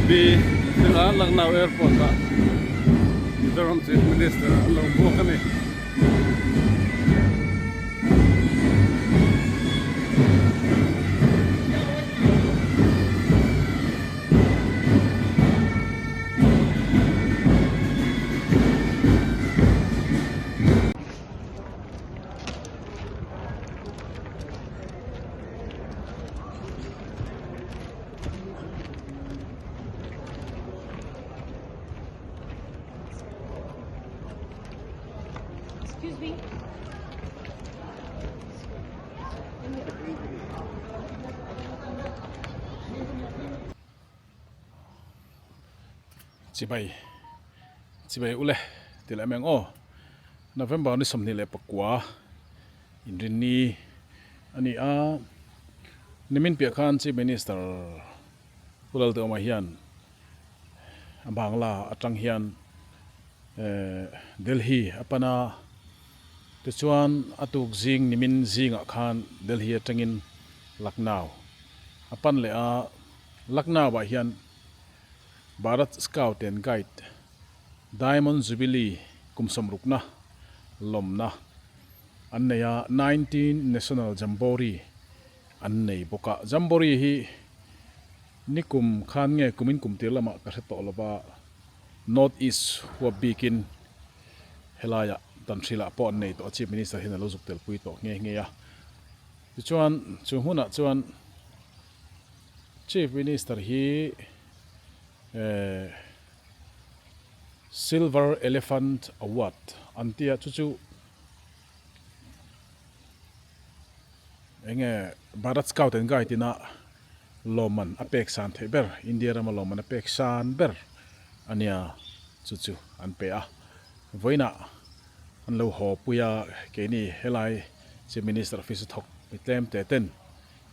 B thlenga Lucknow Airport ah Mizoram Chief Minister an lo hmuak a ni. Chibai chibai ule ti leh meng aw November ni 24 inrinni a ni a nimin piah khan Chief Minister Pu Lalduhawma hian a Bangla atang hian Delhi a pan a tichuan a tuk zing nimin zingah khan Delhi atangin Lucknow a pan leh a Lucknow ah hian Bharat Scout and Guide Diamond Jubilee kum sawmrukna lawmna an nei a, 19 National Jamboree an nei bawk a. Jamboree hi nikum khan nge kumin kum tir lamah ka hre tawh lo va, North East huap bikin helaiah Tanhrilah pawh an nei tawh a, Chief Minister hian a lo zuk telpui tawh nghe nghe a. Tichuan chu hmunah chuan Chief Minister hi eh Silver Elephant Award an tia chu chu enge Bharat Scout and Guide ina lawmman a pek san theih ber India rama lawmman a pek san ber ania chu chu an pe a vawiinah an lo haw pui a keini helai Chief Minister office a thawk mi tlem te ten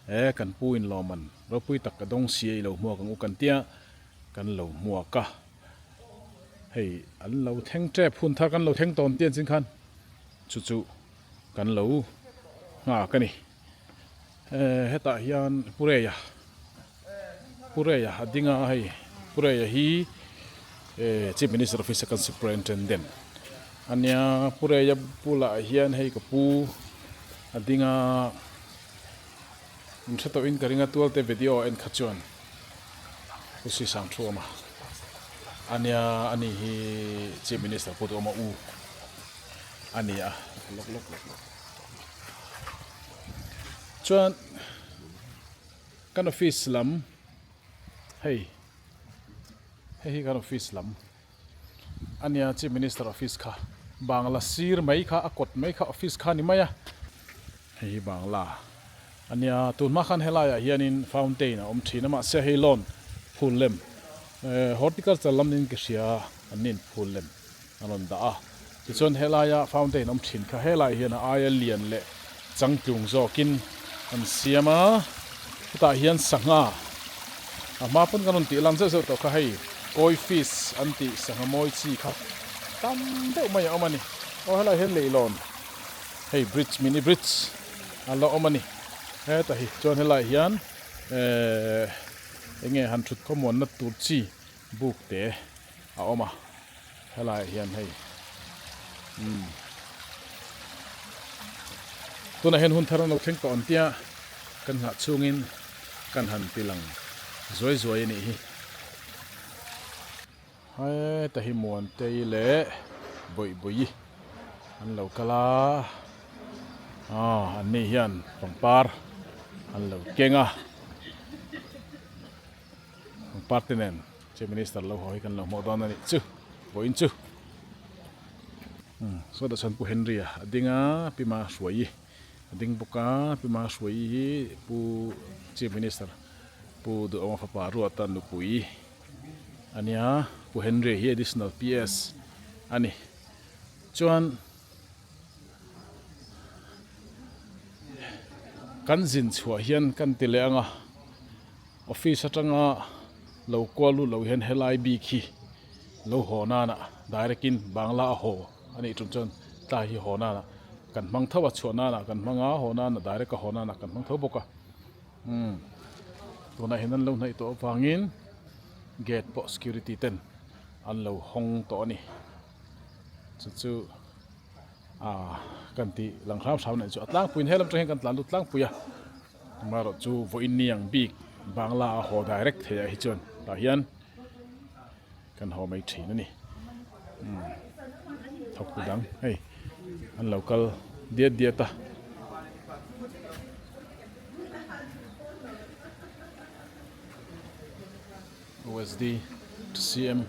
he kan pu in lawmman ropui tak ka dawng si a i lo hmuak ang u kan tia kan lo hmuak a hei an lo thleng tep hun thar kan lo thleng tawn tian chin khan chu chu kan lo nghak a ni hetah hian Pureia Pureia a ding a hei Pureia hi Chief Minister office a kan superintendent ania Pureia bulah hian hei ka pu a ding a. In hre tawhin ka ring a tualte video en kha chuan Pu Sri Sang thu awm a, ania ani hi Chief Minister pawh duh awm a u a ni a lawk lawk lawk lawk chuan kan office lam hei hei hi kan office lam ania Chief Minister office kha bangla sir mai kha a kawt mai kha office kha a ni mai a. Hei hi Bangla a nia, tun hma khan helaiah hianin fountain a awm thin a, mahse hei lawn phul lem horticulture lam niin ka hria an nin phul lem an rawn dah a, tichuan helaia fountain awm thin kha helaiah hian a aia lian leh changtlung zawkin an siam a, hetah hian sangha a hma pawn kan rawn tih lang zeuh zeuh tawh kha hei koi fish an tih sangha mawi chi kha tam deuh mai a awm a ni, aw helaiah hian leihlawn. Hei bridge mini bridge a la awm a ni heta hi chuan helaiah hian ehh eng nge han thut khawmuanna tur chi buk te a awm a helaiah hian hei umm tunah hian hun thar an lo thleng tawh ang tia kan nghah chhungin kan han ti lang zuai zuai a nih hi. Heta hi Muantei leh Bawihbawi an lo kal a, aw an ni hian pangpar an lo keng a, pangpar te nen Chief Minister lo haw hi kan lo hmuh dawn a nih chu vawiin chu. Umm sawtah chuan Pu Henry a a ding a, Pi Mahruaii a ding bawk a, Pi Mahruaii hi Pu Chief Minister Pu Duhawma fapa Ruata nupui. Ania Pu Henry hi additional PS a ni. Chuan kan zin chhuah hian kan ti leh ang a, office atanga lo kual lut lo hian helai bik hi lo haw nana direct in Bangla a haw a nih tum chuan tlai hi haw nana kan hmang tho a, chhuah nana kan hmang a, haw nana direct a haw nana kan hmang tho bawk a. Umm tunah hian an lo hnaih tawh avangin Gate pawh security ten an lo hawng tawh a ni. Chu chu ah kan tih lang hram hram neih chu a tlangpuiin helam atang hian kan tlan lut tlangpui a amaherawh chu vawiin ni ang bik bangla a haw direct theih ah hi chuan tah hian kan haw mai thin a ni umm thawktu dang hei an lo kal diat diat a. OSD to CM.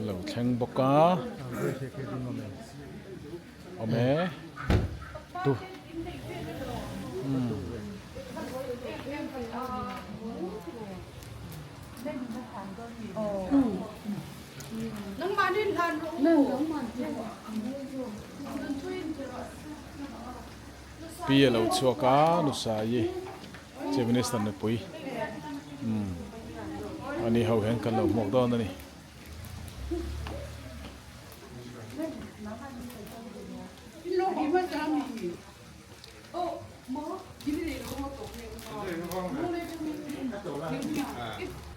Lo thleng bawk a. Awm e. Tu. Pi a lo chhuak a Nusaii Chief Minister nupui umm ani ho hian kan lo hmuak dawn a ni.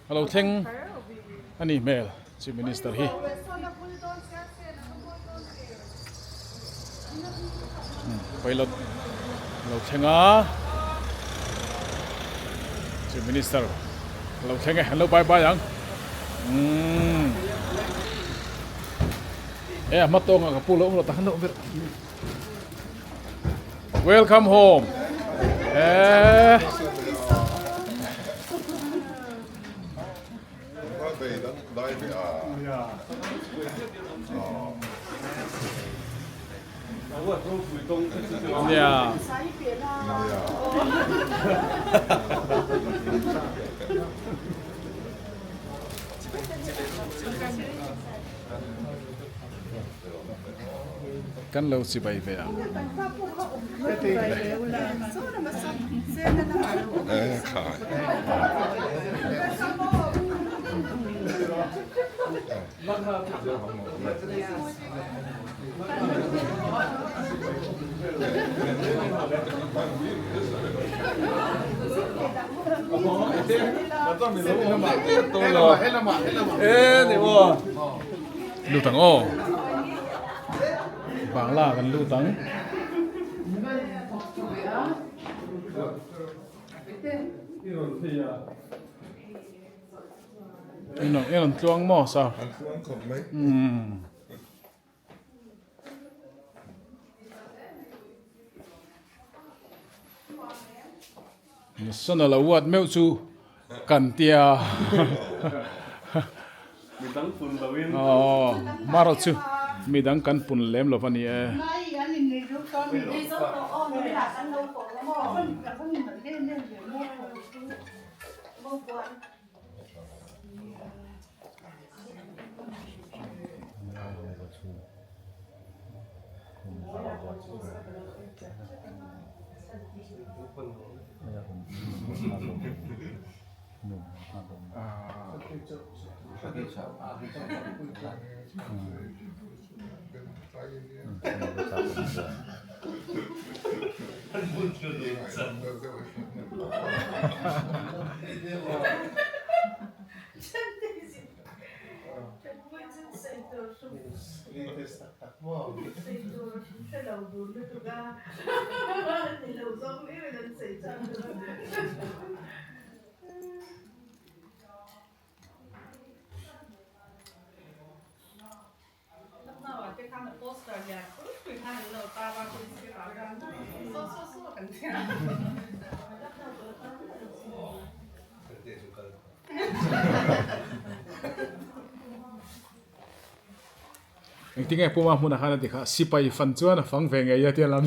A lo thleng a nih hmel Chief Minister hi. Pilot a lo thleng a Chief Minister a lo thleng e an lo bye bye ang umm e a hma tawngah ka pu lo awm lo tak an lo awm ber. Welcome home. Eh. Yeah. Kan lo chibai ve ang. Lut ang aw. Bangla kan lut ang. I rawn tluang maw sir? An tluang khawp mai. National award meuh chu kan tia. Midang pun lo in. Aw, marawh chu midang kan pun lem lo va ni e. Engtinge puma hmunah khan a ti kha sipai fan chuan a fang ve ngei a tia lam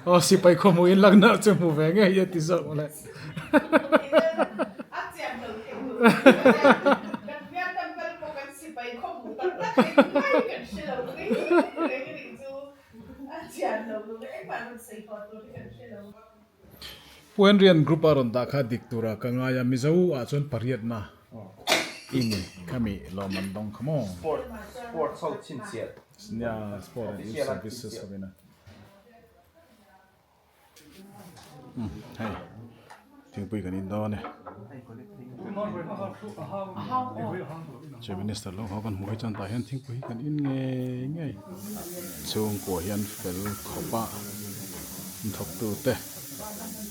aw sipai khaw hmuh in lakna chu hmu ve ngei a ti zawk mawle. Pu Henry-a'n group a rawn dah kha dik tura ka ngai a, Mizo ah chuan pariatna i ni khami lawm an dawng kha maw? Sport sports ho chhinchhiah. Nia, sport and youth services ho in a. Umm hei thingpui kan in dawn e. Chief Minister lo ho kan hmuh hi chuan tah hian thingpui hi kan in ngei ngei. Chhungkua hian fel khawp a an thawk tu te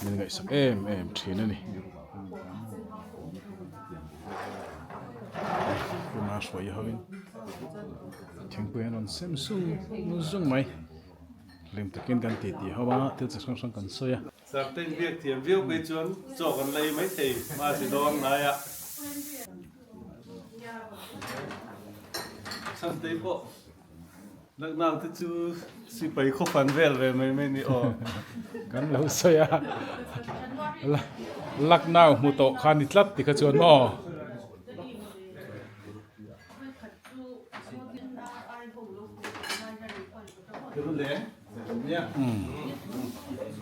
min ngaihsak em em thin a ni. Tuna hruai ho in thingpui an rawn sem sung zung mai. Hlim takin kan titi ho a, thil chi hrang hrang kan sawi a. Sartein biak thiam viau phei chuan chaw kan la ei maithei mahse dawn ngaia. Chhantei pawh Lucknow te chu sipai khawfan vel ve mai mai ni aw. Kan lo sawi a, Lucknow hmu tawh kha ni tlat ti kha chuan maw.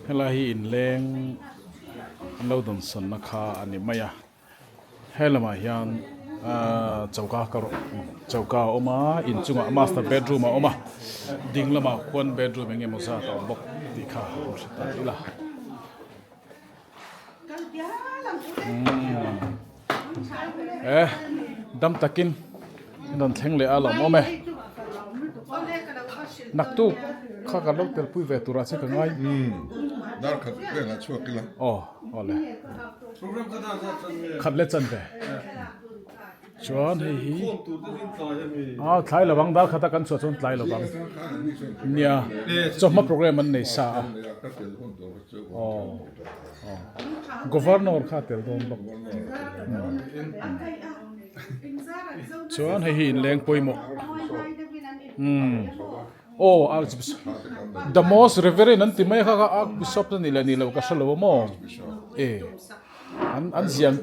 Helai hi inleng an lo dawnsawnna kha a ni mai a he lamah hian ahh choka ka rawh choka a awm a inchungah master bedroom a awm a ding lamah khuan bedroom eng emaw zat a awm bawk tih kha an hre ta ila. Eh dam takin an rawn thleng leh a lawm awm e naktuk kha kan lo tel pui ve turah che ka ngai dar khat velah chhuak ila aw awle khat leh chan ve Chuan hei hi a tlai lovang dar khata kan chhuah chuan tlai lovang nia chawhma program an nei sa a aw aw governor kha a tel dawn bawk chuan hei hi inleng pawimawh umm aw archbishop the most reverend an ti mai a kha kha archbishop a nih leh nih loh ka hrelo a maw e. An an ziah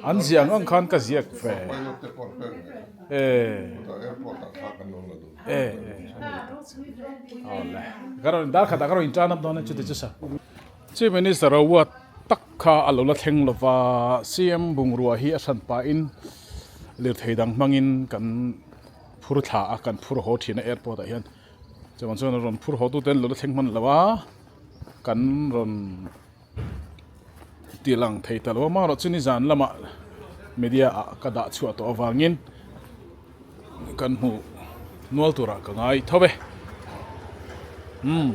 an ziah ang ang khan ka ziak ve e e e awle ka rawn dar khatah ka rawn intan up dawn a chuti chu sa Chief Minister a uat tak kha a lo la thleng lova CM bungrua hi a hran pahin lirthei dang hmangin kan phur thla a kan phur haw thin a airport ah hian chuvang chuan a rawn phur haw tute an lo la thleng hman lo a kan rawn. Ti lang thei ta lo a amaherawh chu nizan lamah media ah ka dah chhuah tawh avangin kan hmuh nual turah ka ngai tho e umm.